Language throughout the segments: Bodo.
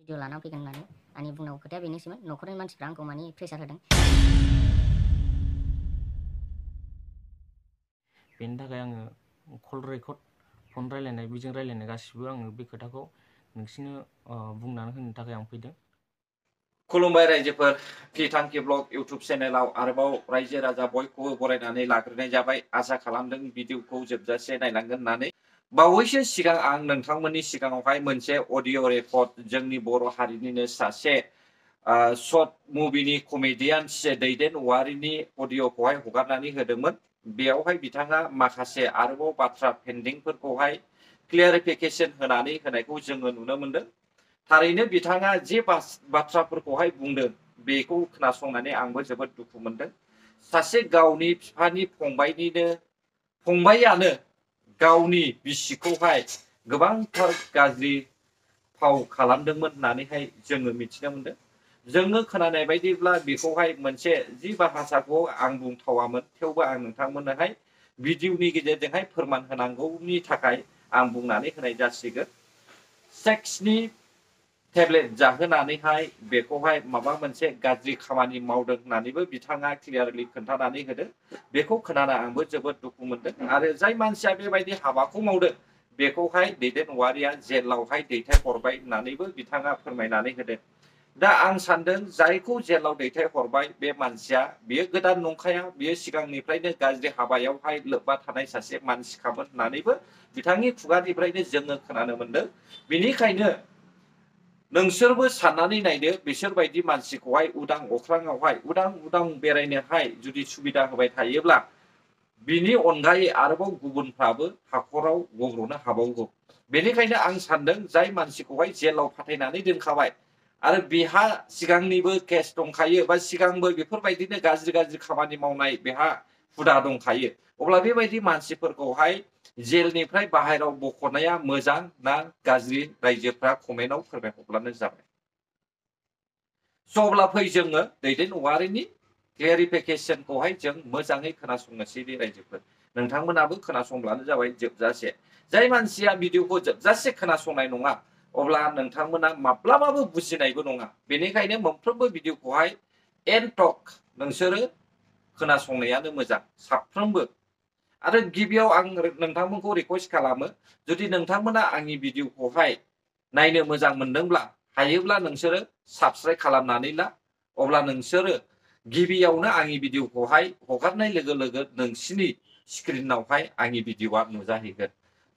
भिडिअ लाना फैगोन होननानै आंनि बुंनांगौ खोथाया बेनोसैमोन। न'खरनि मानसिफ्रा आंखौ माने प्रेसार होदों। बेनि थाखाय आङो कल रेकर्ड फन रायलायनाय बेजों रायलायनाय गासिबो आङो बे खोथाखौ नोंसिनो बुंनानै होनो थाखाय आं फैदों। खुलुमबाय रायजोफोर, पि थांखि ब्लग इउटुब चेनेलाव आरोबाव रायजो राजा बयखौबो बरायनानै लाग्रोनाय जाबाय। आसा खालामदों भिडिअखौ जोबजासे नायलांगोन होननानै। बावैसो सिगां आं नोंथांमोननि सिगाङावहाय मोनसे अडिअ रेकर्ड जोंनि बर' हारिनिनो सासे शर्ट मुभिनि कमेडियान दैदेन औवारिनि अडिअखौहाय हगारनानै होदोंमोन। बेयावहाय बिथाङा माखासे आरोबाव बाथ्रा पेन्डिंफोरखौहाय क्लियारिफिकेसन होनानै होनायखौ जोङो नुनो मोनदों। थारैनो बिथाङा जे बाथ्राफोरखौहाय बुंदों बेखौ खोनासंनानै आंबो जोबोद दुखु मोनदों। सासे गावनि बिफानि फंबायानो गावनि बिसिखौहाय गोबांथार गाज्रि फाव खालामदोंमोन होननानैहाय जोङो मिथिनो मोनदों। जोङो खोनानाय बायदिब्ला बेखौहाय मोनसे जि भाषाखौ आं बुंथावामोन, थेवबो आं नोंथांमोननोहाय भिडिअनि गेजेरजोंहाय फोरमान होनांगौनि थाखाय आं बुंनानै होनाय जासिगोन। सेक्सनि टेब्लेट जाहोनानैहाय बेखौहाय माबा मोनसे गाज्रि खामानि मावदों होननानैबो बिथाङा क्लियारलि खोन्थानानै होदों। बेखौ खोनाना आंबो जोबोद दुखु मोनदों आरो जाय मानसिया बेबायदि हाबाखौ मावदों बेखौहाय दैदेन औवारिया जेलावहाय दैथायहरबाय होननानैबो बिथाङा फोरमायनानै होदों। दा आं सानदों जायखौ जेलाव दैथायहरबाय बे मानसिया बियो गोदान नंखाया, बियो सिगांनिफ्रायनो गाज्रि हाबायावहाय लोब्बा थानाय सासे मानसिखामोन होननानैबो बिथांनि खुगानिफ्रायनो जोङो खोनानो मोनदों। बेनिखायनो नोंसोरबो साननानै नायदो, बिसोरबायदि मानसिखौहाय उदां अख्राङावहाय उदां बेरायनोहाय जुदि सुबिदा होबाय थायोब्ला बिनि अनगायै आरोबाव गुबुनफ्राबो हाखराव गब्र'नो हाबावगौ। बेनिखायनो आं सानदों जाय मानसिखौहाय जेलाव फाथायनानै दोनखाबाय आरो बेहा सिगांनिबो केस दंखायो बा सिगांबो बेफोरबायदिनो गाज्रि खामानि मावनाय बेहा हुदा दंखायो, अब्ला बेबायदि मानसिफोरखौहाय जेलनिफ्राय बाहेरायाव बख'नाया मोजां ना गाज्रि रायजोफ्रा कमेन्टआव फोरमायहरब्लानो जाबाय। स' अब्ला फै जोङो दैदेन औवारिनि क्लियारिफिकेसनखौहाय जों मोजाङै खोनासंनोसै दे रायजोफोर। नोंथांमोनाबो खोनासंब्लानो जाबाय जोबजासे। जाय मानसिया भिडिअखौ जोबजासे खोनासंनाय नङा अब्ला नोंथांमोना माब्लाबाबो बुजिनायबो नङा। बेनिखायनो मोनफ्रोमबो भिडिअखौहाय एन्ड टक नोंसोरो खोनासंनायानो मोजां साफ्रोमबो। आरो गिबियाव आं नोंथांमोनखौ रिक्वेस्ट खालामो, जुदि नोंथांमोना आंनि भिडिअखौहाय नायनो मोजां मोनदोंब्ला हायोब्ला नोंसोरो साबस्क्राइब खालामनानै ला। अब्ला नोंसोरो गिबियावनो आंनि भिडिअखौहाय हगारनाय लोगो लोगो नोंसिनि स्क्रिनावहाय आंनि भिडिअआ नुजाहैगोन।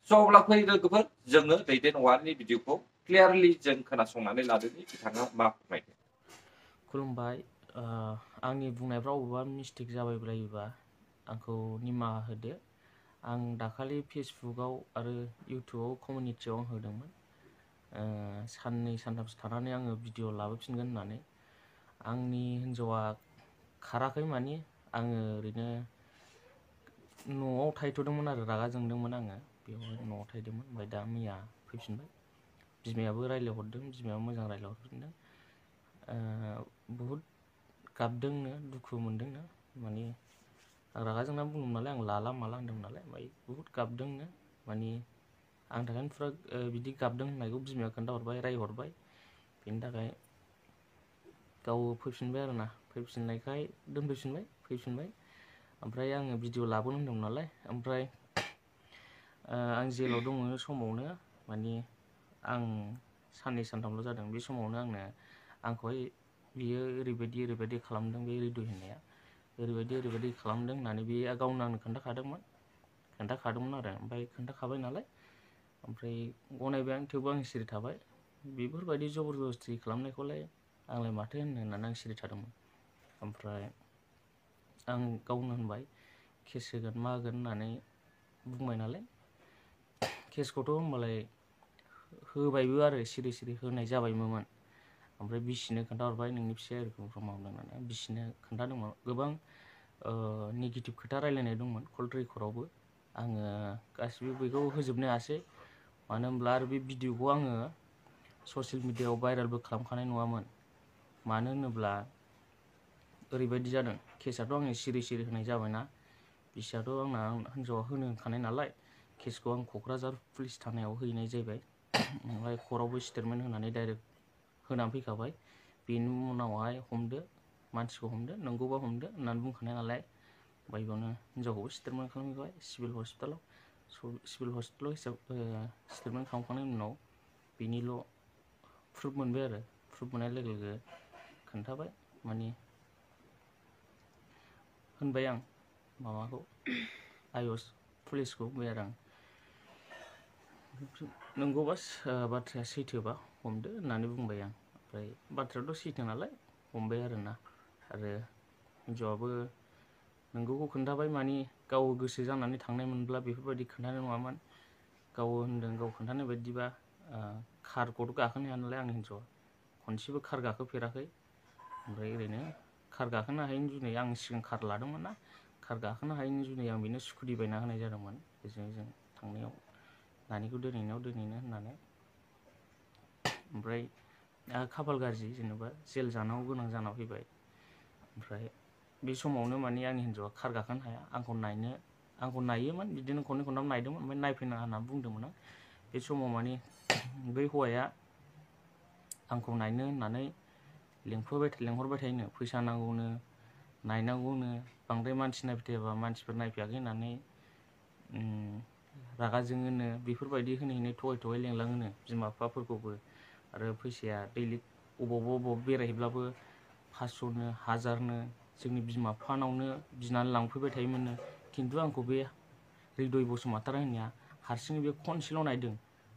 स' अब्ला फै लोगोफोर जोङो दैदेन औवारिनि भिडिअखौ क्लियारलि जों खोनासंनानै लादोंनि बिथाङा मा फोरमायदों। खुलुमबाय, आंनि बुंनायफ्राव बबेबा मिस्टेक जाबायबायोबा आंखौ निमाहा होदो। आं दाखालि फेसबुकआव आरो इउटुबाव कमिउनिटियाव आं होदोंमोन साननै सानथामसो थानानै आङो भिडिअ लाबोफिनगोन होननानै। आंनि हिन्जावा खाराखै, मानि आङो ओरैनो न'आव थाहैथ'दोंमोन आरो रागा जोंदोंमोन आङो, बेवहाय न'आव थाहैदोंमोन। ओमफ्राय दा मैया फैफिनबाय। बिमायाबो रायज्लायहरदों, बिमायाबो मोजां रायज्लायहरफिनदों। बहुद गाबदोंनो, दुखु मोनदोंनो, माने आं रागा जोंनानै बुंदोंमोन नालाय, आं लाला माला होनदोंमोन नालाय, ओमफ्राय बहुद गाबदोंनो। माने आंनि थाखायनो फुरा बिदि गाबदों होननायखौ बिमाया खोन्थाहरबाय, रायहरबाय। बेनि थाखाय गाव फैफिनबाय आरोना, फैफिननायखाय फैफिनबाय। ओमफ्राय आङो भिडिअ लाबोनो होनदोंमोन नालाय, ओमफ्राय आं जेलाव दङ समावनो, माने आं साननै सानथामल' जादों, बे समावनो आंखौहाय बियो ओरैबायदि खालामदों, बे रिदु होननाया ओरैबायदि खालामदों होननानै बे गावनो आंनो खोन्थाखादोंमोन आरो। ओमफ्राय खोन्थाखाबाय नालाय, ओमफ्राय गनायबाय आं, थेवबो आं सिरि थाबाय। बेफोरबायदि जबरदस्ति खालामनायखौलाय आंलाय माथो होननानै आं सिरि थादोंमोन। ओमफ्राय आं गावनो होनबाय केस होगोन मा होगोन होननानै बुंबाय नालाय, केसखौथ' होमबालाय होबायबो आरो सिरि होनाय जाबायमोन। ओमफ्राय बिसिनो खोन्थाहरबाय नोंनि फिसाया एरखम मावदों होननानै। बिसिनो खोन्थादोंमोन, गोबां नेगेटिभ खोथा रायलायनाय दंमोन कल रेकर्डआवबो। आङो गासिबो बेखौ होजोबनो हायासै, मानो होनब्ला आरो बे भिडिअखौ आङो ससियेल मिडियायाव भाइरेलबो खालामखानाय नङामोन। मानो होनोब्ला ओरैबायदि जादों, केसआथ' आङो सिरि होनाय जाबायना, बिसियाथ' आंना हिन्जावा होनो होखानाय नालाय, केसखौ आं क'क्राझार पुलिस थानायाव हैनाय जाहैबाय। ओमफ्राय कर्टआवबो स्टेटमेन्ट होनानै डाइरेक्ट होनानै फैखाबाय बेनि उनावहाय हमदो मानसिखौ हमदो नंगौबा हमदो होननानै बुंखानाय नालाय ओमफ्राय बेयावनो हिनजावखौबो स्टेटमेन्ट खालामहैबाय सिभिल हस्पिटालाव स्टेटमेन्ट खालामखांनायनि उनाव बेनिल' प्रुफ मोनबाय आरो प्रुफ मोननाय लोगो लोगो खोन्थाबाय माने होनबाय आं माबाखौ आयस पुलिसखौ बुंबाय आरो आं नंगौबा बाथ्राया सैथोबा हमदो होननानै बुंबाय आं ओमफ्राय बाथ्रायाथ' सैथो नालाय हमबाय आरोना आरो हिन्जावाबो नोंगौखौ खोन्थाबाय माने गाव गोसो जानानै थांनाय मोनब्ला बेफोरबायदि खोन्थानाय नङामोन गाव होनदों गाव खोन्थानाय बायदिबा कारखौथ' गाखोनो हाया नालाय आंनि हिन्जावा खनसेबो कार गाखोफेराखै ओमफ्राय ओरैनो कार गाखोनो हायैनि जुनै आं सिगां कार लादोंमोन ना कार गाखोनो हायैनि जुनै आं बेनो स्कुटि बायना होनाय जादोंमोन बेजों जों थांनायाव नानिखौ दोनहैनो होननानै ओमफ्राय खाफाल गाज्रि जेनेबा जेल जानांगौ गोनां जाना फैबाय ओमफ्राय बे समावनो माने आंनि हिन्जावा कार गाखोनो हाया आंखौ नायोमोन बिदिनो खननै खनथाम नायदोंमोन ओमफ्राय नायफैनाङा होनना बुंदोंमोन आं बे समाव माने बै हौवाया आंखौ नायनो होननानै लेंहरबाय थायोनो फैसा नांगौनो नायनांगौनो बांद्राय मानसि नायबाय थायाबा मानसिफोर नायफैयाखै होननानै रागा जोङोनो बेफोरबायदि होनै थगाय लेंलाङोनो बिमा बिफाफोरखौबो आरो फैसाया दैलिग अबावबा बेरायहैब्लाबो 500नो 1000नो जोंनि बिमा बिफानावनो बिनानै लांफैबाय थायोमोननो खिन्थु आंखौ बे हृदय बसुमतारी होननाया हारसिङै बे खनसेल' नायदों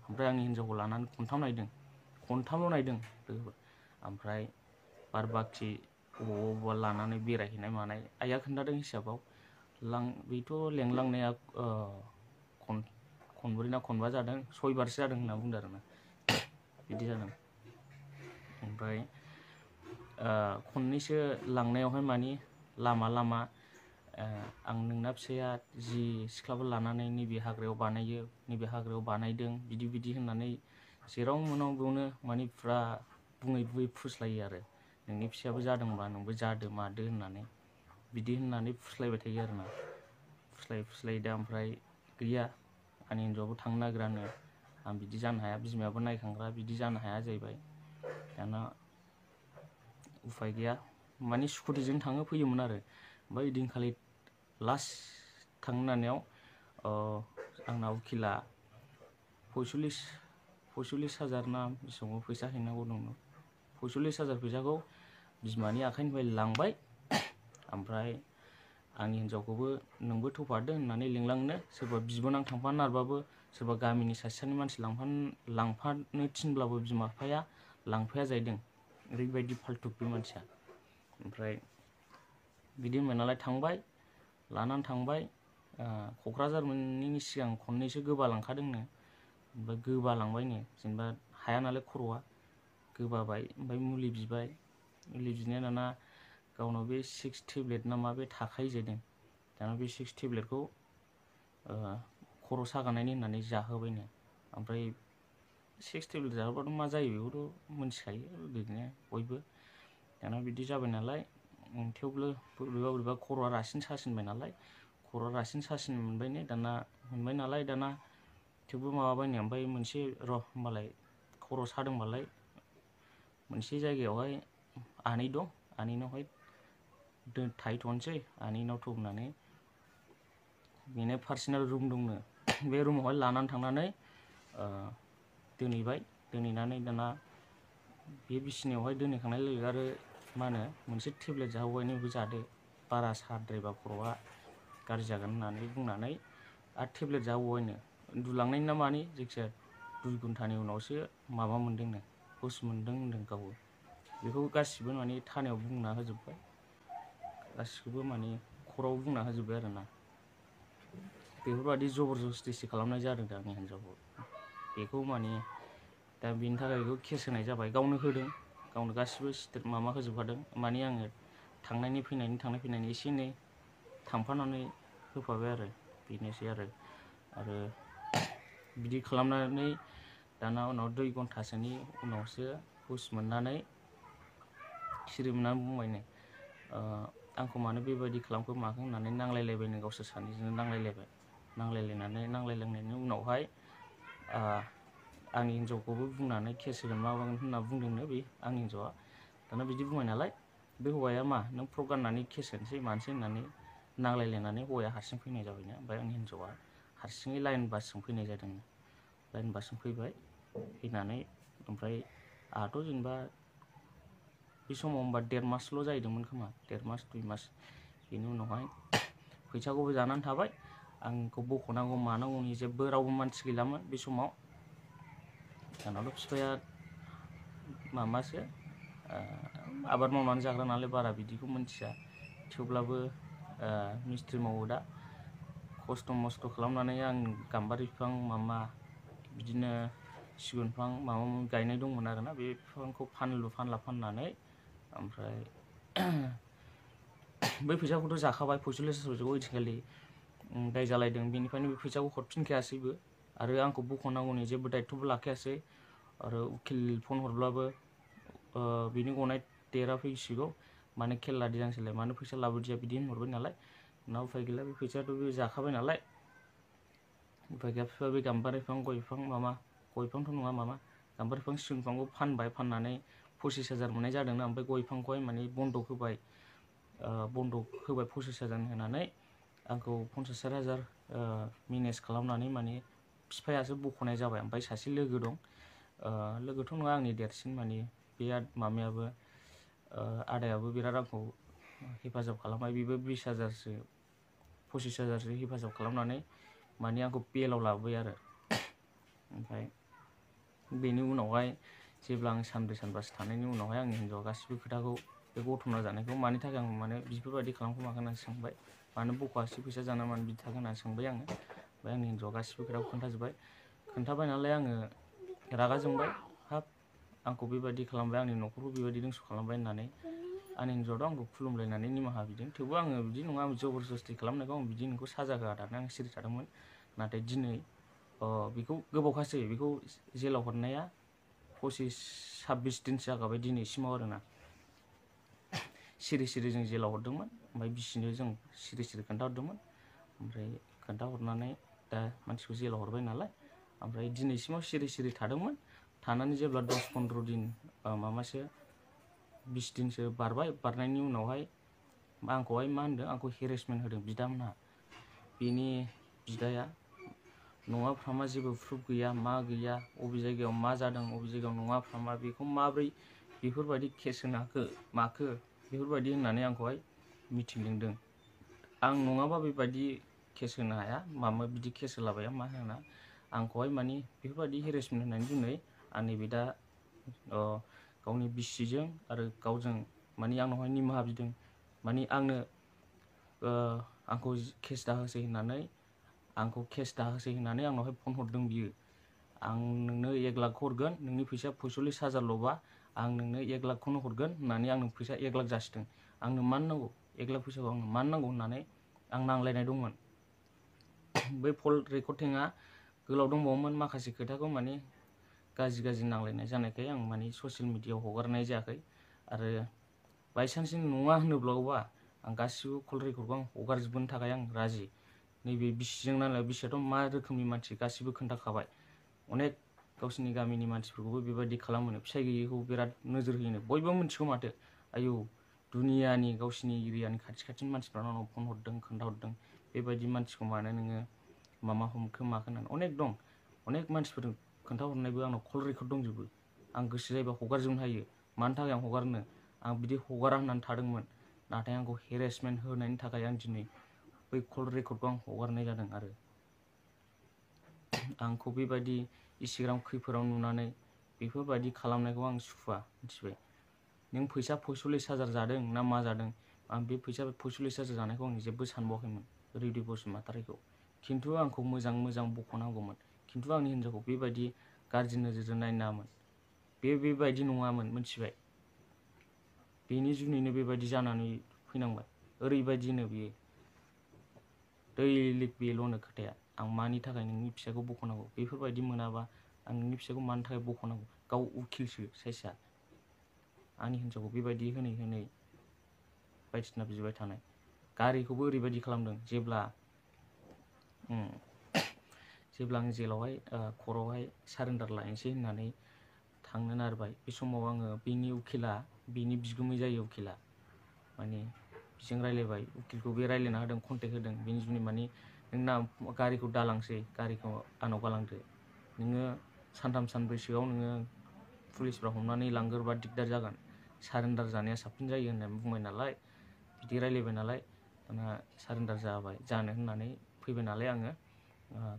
ओमफ्राय आंनि हिन्जावखौ लानानै खनथामल' नायदों ओमफ्राय बार बाखि अबावबा लानानै बेरायहैनाय मानाय आइया खोन्थादों हिसाबाव बेथ' लेंलांनाया खनब्रै ना खनबा जादों 6 बारसो जादों होनना बुंदों आरोना बिदि जादों ओमफ्राय खननैसो लांनायावहाय माने लामा आं नोंना फिसाया जि सिख्लाफोर लानानै नैबे हाग्रायाव बानायदों बिदि होननानै जेराव मोनाव बेयावनो माने फुरा बुङै फुस्लायो आरो नोंनि फिसायाबो जादोंबा नोंबो जादो मादो होननानै बिदि होननानै फुस्लायबाय थायो आरोना फुस्लाय दा ओमफ्राय गैया आंनि हिन्जावाबो थांनो नागिरानो आं बिदि जानो हाया बिमायाबो नायखांग्रा बिदि जानो हाया जाहैबाय दाना उफाय गैया माने स्कुटिजों थाङो फैयोमोन आरो ओमफ्राय ओइदिनखालि लास्ट थांनो नागिरनायाव आंना उकिला 45,000 ना बेसेबां फैसा हैनांगौ दंमोन 45,000 फैसाखौ बिमानि आखाइनिफ्राय लांबाय ओमफ्राय आंनि हिन्जावखौबो नोंबो थौफादो होननानै लिंलांनो सोरबा बिबोनां थांफानो नागिरबाबो सोरबा गामिनि सासेनि मानसि लांफानो थिनब्लाबो बिमा बिफाया लांफाया जाहैदों ओरैबायदि फाल्टुक बे मानसिया ओमफ्राय बिदि होनबाय नालाय लानानै थांबाय क'क्राझार मोनैनि सिगां खननैसो गोबालांखादोंनो ओमफ्राय गोबालांबायनो जेनेबा हाया नालाय खर'आ गोबाबाय ओमफ्राय मुलि बिनाया दाना गावनाव बे 6 टेब्लेट ना मा बे थाखायो जाहैदों दाना बे 6 टेब्लेटखौ खर' सागानायनि होननानै जाहोबायनो ओमफ्राय 6 टेब्लेट जाहोबाथ' मा जायो बेखौथ' मिन्थिखायो ओरैनो बयबो दाना बिदि जाबाय नालाय थेवबो बोरैबा खर'आ रासिन सासिनबाय नालाय खर'आ रासिन सासिन मोनबाय नालाय दाना थेवबो माबाबायनो ओमफ्राय मोनसे होमबालाय खर' सादोंबालाय मोनसे जायगायावहाय आनै दं आनैनावहाय थाहैथ'नोसै आनैनाव होननानै बेनो पार्सनेल रुम दंनो बे रुमावहाय लानानै थांनानै दोनहैनानै दाना बे बिसिनायावहाय दोनहैखांनाय लोगो आरो मा होनो मोनसे टेब्लेट जाहोबाय नोंबो जादो बारा साद्रायबा खर'आ गाज्रि जागोन होननानै बुंनानै आरो टेब्लेट जाहोबायनो उन्दुलांनायनि ना मानि जायखिजाया 2 घन्टानि उनावसो माबा मोनदोंनो हुस मोनदों होनदों गावबो बेखौ गासिबो माने थानायाव बुंना होजोब्बाय गासिखौबो माने खराव बुंना होजोब्बाय आरोना बेफोरबायदि जबरदस्तिसो खालामनाय जादों दा आंनि हिन्जावखौ बेखौ माने दा बेनि थाखाय बेखौ केस होनाय जाबाय गावनो होदों गावनो गासिबो माबा होजोबखादों माने आङो थांनाय फैनायनि एसे एनै थांफानानै होफाबाय आरो बेनोसै आरो बिदि खालामनानै दाना उनाव 2 घन्टासोनि उनावसो हुस मोननानै सिरि मोननानै बुंबायनो आंखौ मानो बेबायदि खालामखो माखो होननानै नांलायलायबायनो गावसोर सानैजोंनो नांलायलायनायनि उनावहाय आंनि हिन्जावखौबो बुंनानै केस होगोन माबागोन होनना बुंदोंनो बे आंनि हिन्जावा। दाना बिदि बुंबाय नालाय बे हौवाया मा नों प्रुफ गाननानै केस होनोसै मानसै होननानै नांलायलायनानै हौवाया हारसिं फैनाय जाबायनो। ओमफ्राय आंनि हिन्जावा हारसिङै लाइन बासजों फैनाय जादों। लाइन बासजों फैबाय, फैनानै ओमफ्राय आंहाथ' जेनेबा बे समाव होमबा 1.5 मासल' जाहैदोंमोन खोमा, 1.5 मास 2 मास। बेनि उनावहाय फैसाखौबो जानानै थाबाय, आंखौ बख'नांगौ मानांगौनि जेबो रावबो मानसि गैलामोन बे समाव। जोंनावथ' बिफाया माबासो आबाद मावनानै जाग्रा नालाय बारा बिदिखौ मिथिया, थेवब्लाबो मिस्ट्रि मावो दा, खस्थ' मस्थ' खालामनानै आं गाम्बारि बिफां माबा बिदिनो सिगुन बिफां माबा माबि गायनाय दंमोन आरोना, बे बिफांखौ फानलु फानला फाननानै ओमफ्राय बै फैसाखौथ' जाखाबाय, 45,000 ओइदिनखालि दाय जालायदों। बेनिफ्रायनो बे फैसाखौ हरफिनखायासैबो आरो आंखौ बख'नांगौनि जेबो दायित्वबो लाखायासै। आरो उकिल फन हरब्लाबो बिनि गनाय डेटआ फैसिगौ, मानो खेल लादिया नोंसोरलाय, मानो फैसा लाबोदिया बिदि होनहरबाय नालाय। उनाव उफाय गैला, बे फैसायाथ' बे जाखाबाय नालाय उफाय गैया। बिफाया बे गाम्बारि बिफां गय बिफां माबा गय बिफांथ' नङा माबा गाम्बारि बिफां सिगुन बिफांखौ फानबाय, फाननानै 25,000 मोननाय जादोंना। ओमफ्राय गय बिफांखौहाय माने बन्दक होबाय, 25,000 होनानै आंखौ 50,000 मेनेज खालामनानै माने बिफायासो बख'नाय जाबाय। ओमफ्राय सासे लोगो दं, लोगोथ' नङा आंनि देरसिन, माने बे मामायाबो आदायाबो बिराद आंखौ हेफाजाब खालामबाय। बेबो 20,000सो 25,000सो हेफाजाब खालामनानै माने आंखौ बेलाव लाबोबाय आरो। ओमफ्राय बेनि उनावहाय जेब्ला आं सानब्रै सानबासो थानायनि उनावहाय आंनि हिन्जावा गासिबो खोथाखौ, बे गथना जानायखौ मानि थाखाय आं माने बेफोरबायदि खालामखो माखो होननानै सोंबाय, मानो बख'आसै फैसा जाना मानो बिदि थाखो होननानै सोंबाय आङो। ओमफ्राय आंनि हिन्जावा गासिबो खोथाखौ खोन्थाजोब्बाय। खोन्थाबाय नालाय आङो रागा जोंबाय, हाब आंखौ बेबायदि खालामबाय, आंनि न'खरखौ बेबायदि धंस' खालामबाय होननानै। आंनि हिन्जावाथ' आंखौ खुलुमलायनानै निमाहा बिदों, थेवबो आङो बिदि नङा, जबरदस्ति खालामनायखौ आं बिदि नोंखौ साजा होआ दाना आं सिरि थादोंमोन। नाथाय दिनै बेखौ गोबावखासै, बेखौ जेलाव हरनाया 26-26 दिनसो जाखाबाय दिनैसिमाव आरोना। सिरि सिरि जों जेलाव हरदोंमोन, ओमफ्राय बिसिनो जों सिरि सिरि खोन्थाहरदोंमोन। ओमफ्राय खोन्थाहरनानै दा मानसिखौ जेलाव हरबाय नालाय, ओमफ्राय दिनैसिमाव सिरि सिरि थादोंमोन। थानानै जेब्ला 10-15 दिन माबासो 20 दिनसो बारबाय, बारनायनि उनावहाय आंखौहाय मा होनदों, आंखौ हेरेसमेन्ट होदों बिदामोनहा। बेनि बिदाया नङा फ्रामा जेबो प्रुफ गैया, मा गैया, अबे जायगायाव मा जादों, अबे जायगायाव नङा फ्रामा, बेखौ माब्रै बेफोरबायदि केस होनो हाखो माखो बेफोरबायदि होननानै आंखौहाय मिथिं लिंदों। आं नङाबा बेबायदि केस होनो हाया, माबा बिदि केस होलाबाया मा होना, आंखौहाय माने बेफोरबायदि हेरेसमेन्ट होनानै दिनै आंनि बिदा गावनि बिसिजों आरो गावजों माने आंनावहाय निमाहा बिदों। माने आंखौ केस दाहोसै होननानै आंनावहाय फन हरदों बियो। आं नोंनो 1 लाख हरगोन, नोंनि फैसाया 45,000ल'बा आं नोंनो 1 लाखखौनो हरगोन होननानै आंनो फैसा 1 लाख जासिदों। आंनो मानो नांगौ 1 लाख फैसाखौ, आंनो मानो नांगौ होननानै आं नांलायनाय दंमोन। बै कल रेकर्डिंआ गोलाव दंबावोमोन, माखासे खोथाखौ माने गाज्रि गाज्रि नांलायनाय जानायखाय आं माने ससियेल मिडियायाव हगारनाय जायाखै। आरो बायसान्सनि नङा होनोब्लाबा आं गासिबो कल रेकर्डखौ आं हगारजोबनो थाखाय आं राजि। नैबे बिसिजों नालाय, बिसियाथ' मा रोखोमनि मानसि गासिबो खोन्थाखाबाय। अनेक गावसिनि गामिनि मानसिफोरखौबो बेबायदि खालामोनो, फिसाइ गैयैखौ बिराद नोजोर होयोनो, बयबो मिथिगौ माथो। आयौ दुनियानि गावसिनि एरियानि खाथि खाथिनि मानसिफ्रानो आंनाव फन हरदों, खोन्थाहरदों, बेबायदि मानसिखौ मानो नोङो मामा हमखो माखो होननानै। अनेक दं, अनेक मानसिफोरजों खोन्थाहरनायबो आंनाव कल रेकर्ड दंजोबो। आं गोसो जायोबा हगारजोबनो हायो, मानि थाखाय आं हगारनो, आं बिदि हगारा होननानै थादोंमोन। नाथाय आंखौ हेरेसमेन्ट होनायनि थाखाय आं दिनै बै कल रेकर्डखौ आं हगारनाय जादों। आरो आंखौ बेबायदि इसिग्राम खैफोदाव नुनानै बेफोरबायदि खालामनायखौ आं सुखुवा, मिथिबाय। नों फैसा 45,000 जादों ना मा जादों, आं बे फैसा 45,000 जानायखौ आं जेबो सानबावाखैमोन रिदि बसुमतारीखौ। खिन्थु आंखौ मोजां मोजां बख'नांगौमोन, खिन्थु आंनि हिन्जावखौ बेबायदि गाज्रि नोजोरजों नायनो नाङामोन। बेबायदि नङामोन, मिथिबाय। बेनि जुनैनो बेबायदि जानानै फैनांबाय। ओरैबायदिनो बियो दैलिक बेल'नो खोथाया, आं मानि थाखाय नोंनि फिसाखौ बख'नांगौ, बेफोरबायदि मोनाबा आं नोंनि फिसाखौ मानि थाखाय बख'नांगौ। गाव उकिलसो साइसआ, आंनि हिन्जावखौ बेबायदि होनै होनै बायदिसिना बिबाय थानाय। गारिखौबो ओरैबायदि खालामदों, जेब्ला आं जेलावहाय खरआवहाय सारेन्डार लायनोसै होननानै थांनो नारबाय बे समाव आङो बिनि उकिला बिनि बिगुमै जायो उकिला माने बिजों रायलायबाय उकिलखौ बे रायलायना होदों कन्टेक्ट होदों बेनि जुनै माने नोंना गारिखौ दालांसै गारिखौ आंनाव गालांदो नोङो सानथाम सानब्रैसोआव नोङो पुलिसफ्रा हमनानै लांगोरबा दिगदार जागोन सारेन्डार जानाया साबसिन जायो होननानै बुंबाय नालाय बिदि रायलायबाय नालाय दाना सारेन्डार जाबाय जानो होननानै फैबाय नालाय आङो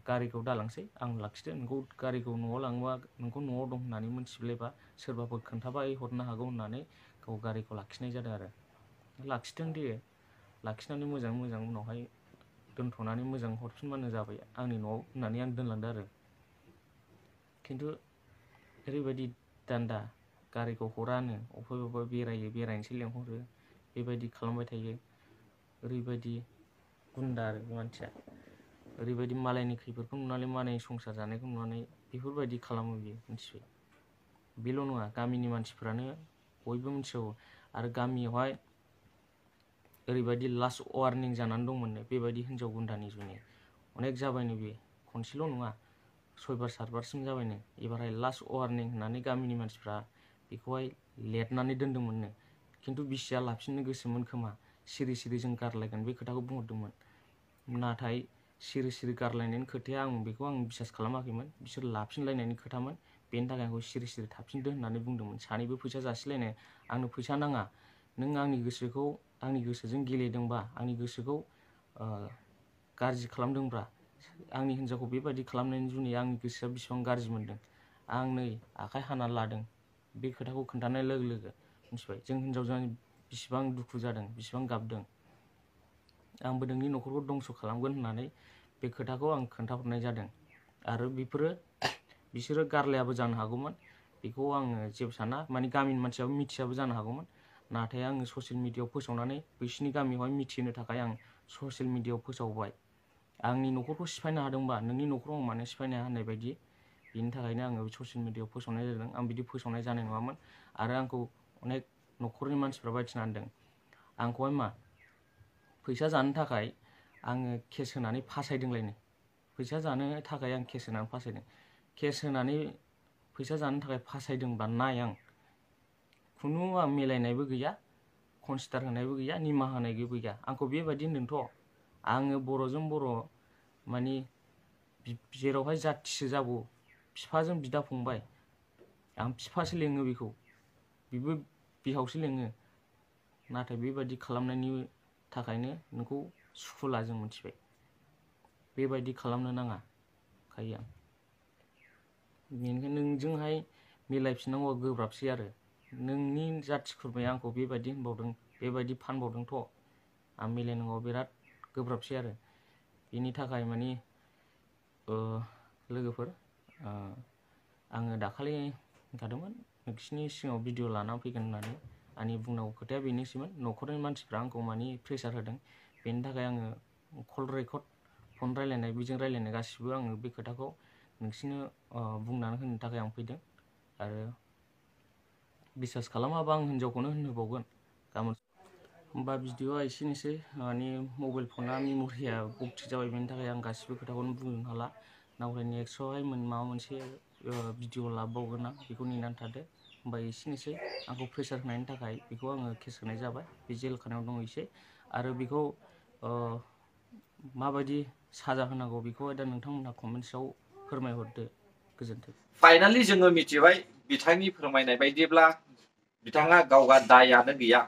गारिखौ दालांसै आं लाखिदो नोंखौ गारिखौ न'आव लाङोबा नोंखौ न'आव दं होननानै मोनथिब्लायबा सोरबाफोर खोन्थाबाय हरनो हागौ होननानै गाव गारिखौ लाखिनाय जादों आरो लाखिदों दे लाखिनानै मोजां मोजां उनावहाय दोनथ'नानै मोजां हरफिनबानो जाबाय आंनि न'आव होननानै आं दोनलांदो आरो खिन्थु ओरैबायदि दान्दा गारिखौ हरानो अबेबा बेरायनोसै लेंहरो बेबायदि खालामबाय थायो ओरैबायदि गुन्दा आरो मानसिया ओरैबायदि मालायनि खैफोदखौ नुनानै मालायनि संसार जानायखौ नुनानै बेफोरबायदि खालामो बियो मिथिबाय बेल' नङा गामिनि मानसिफ्रानो बयबो मिथिगौ आरो गामियावहाय ओरैबायदि लास्ट वार्निं जानानै दंमोननो बेबायदि हिन्जाव गुन्दानि जुनै अनेक जाबायनो बे खनसेल' नङा 6 बार 7 बारसिम जाबायनो एबारहाय लास्ट वार्निं होननानै गामिनि मानसिफ्रा बेखौहाय लेरनानै दोन्दोंमोननो खिन्थु बिसिया लाफिननो गोसोमोन खोमा सिरि सिरि जों गारलायगोन बे खोथाखौ बुंहरदोंमोन नाथाय सिरि सिरि गारलायनायनि खोथाया आं बेखौ बिसास खालामाखैमोन बिसोर लाफिनलायनायनि खोथामोन बेनि थाखाय आंखौ सिरि सिरि थाफिनदो होननानै बुंदोंमोन सानैबो फैसा जासिलायनो आंनो फैसा नाङा नों आंनि गोसोजों गेलेदोंबा आंनि गोसोखौ गाज्रि खालामदोंब्ला आंनि हिन्जावखौ बेबायदि खालामनायनि जुनै आंनि गोसोआ बेसेबां गाज्रि मोनदों आं नै आखाइ हाना लादों बे खोथाखौ खोन्थानाय लोगो लोगो मिथिबाय जों हिन्जावजों बेसेबां दुखु जादों बेसेबां गाबदों आंबो नोंनि न'खरखौ दंस' खालामगोन होननानै बे खोथाखौ आं खोन्थाहरनाय जादों आरो बिसोरो गारलायाबो जानो हागौमोन बेखौ आङो जेबो साना माने गामिनि मानसियाबो मिथियाबो जानो हागौमोन नाथाय आङो ससियेल मिडियायाव फोसावनानै बिसिनि गामियावहाय मिथिहोनो थाखाय आं ससियेल मिडियायाव फोसावबाय आंनि न'खरखौ सिफायनो हादोंबा नोंनि न'खराव आं मानो सिफायनो हाया होननाय बायदि बेनि थाखायनो आङो ससियेल मिडियायाव फोसावनाय जादों आं बिदि फोसावनाय जानाय नङामोन आरो आंखौ अनेक न'खरनि मानसिफ्रा बायदिना होनदों आंखौहाय मा फैसा जानो थाखाय आङो केस होनानै फासायदोंलायनो फैसा जानो थाखाय आं केस होनानै फासायदों केस होनानै फैसा जानो थाखाय फासायदोंबा नाय आं खुनु आं मिलायनायबो गैया कनसिडार होनायबो गैया निमाहा होनायबो गैया आंखौ बेबायदि होनदोंथ' आङो बर'जों बर' माने जेरावहाय जाथिसो जागौ बिफाजों बिदा फंबाय आं बिफासो लेङो बेखौ बिबो बिहावसो लेङो नाथाय बेबायदि खालामनायनि थाखायनो नोंखौ सुखुला जों मिथिबाय बेबायदि खालामनो नाङा खायो आं बेनिखायनो नोंजोंहाय मिलायफिननांगौआ गोब्राबसै आरो नोंनि जाथि खुरमाया आंखौ बेबायदि होनबावदों बेबायदि फानबावदोंथ' आं मिलायनांगौआ बिराद गोब्राबसै आरो बेनि थाखाय माने लोगोफोर आङो दाखालि होनखादोंमोन नोंसिनि सिगाङाव भिडिअ लानानै फैगोन होननानै आंनि बुंनांगौ खोथाया बेनोसैमोन न'खरनि मानसिफ्रा आंखौ माने प्रेसार होदों बेनि थाखाय आङो कल रेकर्ड फन रायलायनाय बेजों रायलायनाय गासिबो आङो बे खोथाखौ नोंसिनो बुंनानै होनो थाखाय आं फैदों आरो बिसास खालामाबा आं हिन्जावखौनो होनहोबावगोन गाबोन होमबा भिडिअआ एसेनोसै माने मबाइल फना मेम'रिया बक्ति जाबाय बेनि थाखाय आं गासिबो खोथाखौनो बुंनो हाला नावराय नेक्स्टआवहाय माबा मोनसे भिडिअ लाबावगोन आं बेखौ नेनानै थादो होमबा एसेनोसै आंखौ प्रेसार होनायनि थाखाय बेखौ आङो केस होनाय जाबाय बे जेल खानायाव दं एसे आरो बेखौ माबायदि साजा होनांगौ बेखौहाय दा नोंथांमोनहा कमेन्ट्सआव फोरमायहरदो गोजोन्थों फाइनालि जोङो मिथिबाय बिथांनि फोरमायनाय बायदिब्ला बिथाङा गावगा दायानो गैया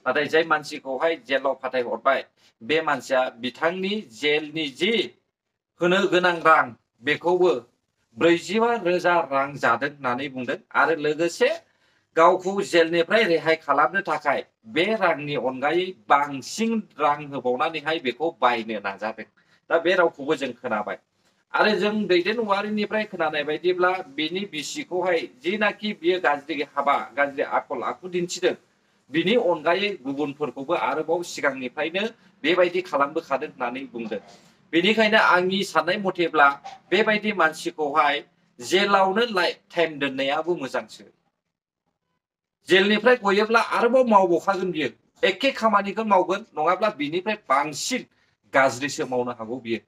नाथाय जाय मानसिखौहाय जेलाव फाथायहरबाय बे मानसिया बिथांनि जेलनि जि होनो गोनां रां बेखौबो 45,000 रां जादों होननानै बुंदों आरो लोगोसे गावखौ जेलनिफ्राय रेहाय खालामनो थाखाय बे रांनि अनगायै बांसिन रां होबावनानैहाय बेखौ बायनो नाजादों दा बे रावखौबो जों खोनाबाय आरो जों दैदेन औवारिनिफ्राय खोनानाय बायदिब्ला बिनि बिसिखौहाय जिनाखि बियो गाज्रि हाबा गाज्रि आखल आखु दिन्थिदों बिनि अनगायै गुबुनफोरखौबो आरोबाव सिगांनिफ्रायनो बेबायदि खालामबोखादों होननानै बुंदों बेनिखायनो आंनि साननाय मथेब्ला बेबायदि मानसिखौहाय जेलावनो लाइफ टाइम दोननायाबो मोजांसो जेलनिफ्राय गयोब्ला आरोबाव मावबावखागोन बियो एखे खामानिखौ मावगोन नङाब्ला बिनिफ्राय बांसिन गाज्रिसो मावनो हागौ बियो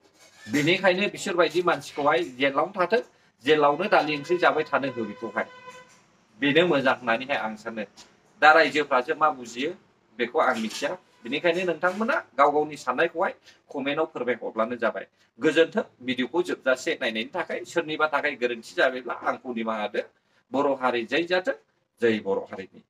बेनिखायनो बिसोरबायदि मानसिखौहाय जेलावनो थाथों, जेलावनो दालि ओंख्रि जाबाय थानो हो बेखौहाय। बेनो मोजां होननानैहाय आं सानो। दा रायजोफ्रासो मा बुजियो बेखौ आं मिथिया। बेनिखायनो नोंथांमोना गाव गावनि साननायखौहाय कमेन्टआव फोरमायहरब्लानो जाबाय। गोजोन्थों भिडिअखौ जोबजासे नायनायनि थाखाय। सोरनिबा थाखाय गोरोन्थि जाबायब्ला आंखौ निमाहा होदो। बर' हारि जै जाथों, जै बर' हारिनि।